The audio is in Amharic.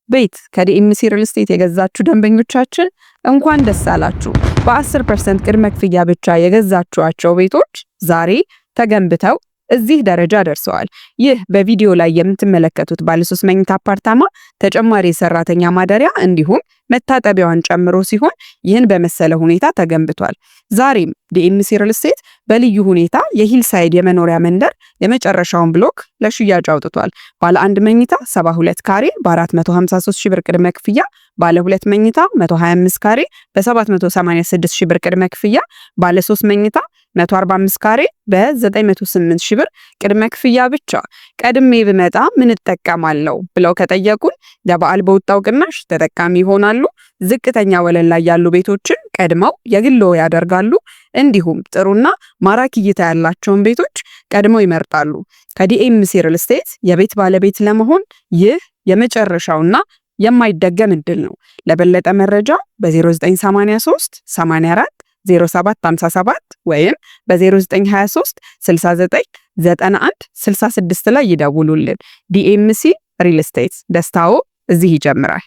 ቤት ከዲኤምሲ ሪል ስቴት የገዛችሁ ደንበኞቻችን እንኳን ደስ አላችሁ። በ10% ቅድመ ክፍያ ብቻ የገዛችኋቸው ቤቶች ዛሬ ተገንብተው እዚህ ደረጃ ደርሰዋል። ይህ በቪዲዮ ላይ የምትመለከቱት ባለሶስት መኝታ አፓርታማ ተጨማሪ የሰራተኛ ማደሪያ እንዲሁም መታጠቢያዋን ጨምሮ ሲሆን ይህን በመሰለ ሁኔታ ተገንብቷል። ዛሬም ዲኤምሲ ሪል ስቴት በልዩ ሁኔታ የሂልሳይድ የመኖሪያ መንደር የመጨረሻውን ብሎክ ለሽያጭ አውጥቷል። ባለ አንድ መኝታ 72 ካሬ በ453 ሺህ ብር ቅድመ ክፍያ፣ ባለ ሁለት መኝታ 125 ካሬ በ786 ሺህ ብር ቅድመ ክፍያ፣ ባለ ሶስት መኝታ 145 ካሬ በ908 ሺህ ብር ቅድመ ክፍያ ብቻ። ቀድሜ ብመጣ ምን እጠቀማለሁ ብለው ከጠየቁን ለበዓል በወጣው ቅናሽ ተጠቃሚ ይሆናሉ። ዝቅተኛ ወለል ላይ ያሉ ቤቶችን ቀድመው የግልዎ ያደርጋሉ። እንዲሁም ጥሩና ማራኪ እይታ ያላቸውን ቤቶች ቀድመው ይመርጣሉ። ከዲኤምሲ ሪል ስቴት የቤት ባለቤት ለመሆን ይህ የመጨረሻውና የማይደገም እድል ነው። ለበለጠ መረጃ በ0983 84 0757 ወይም በ0923 69 91 66 ላይ ይደውሉልን። ዲኤምሲ ሪል ስቴት ደስታዎ እዚህ ይጀምራል።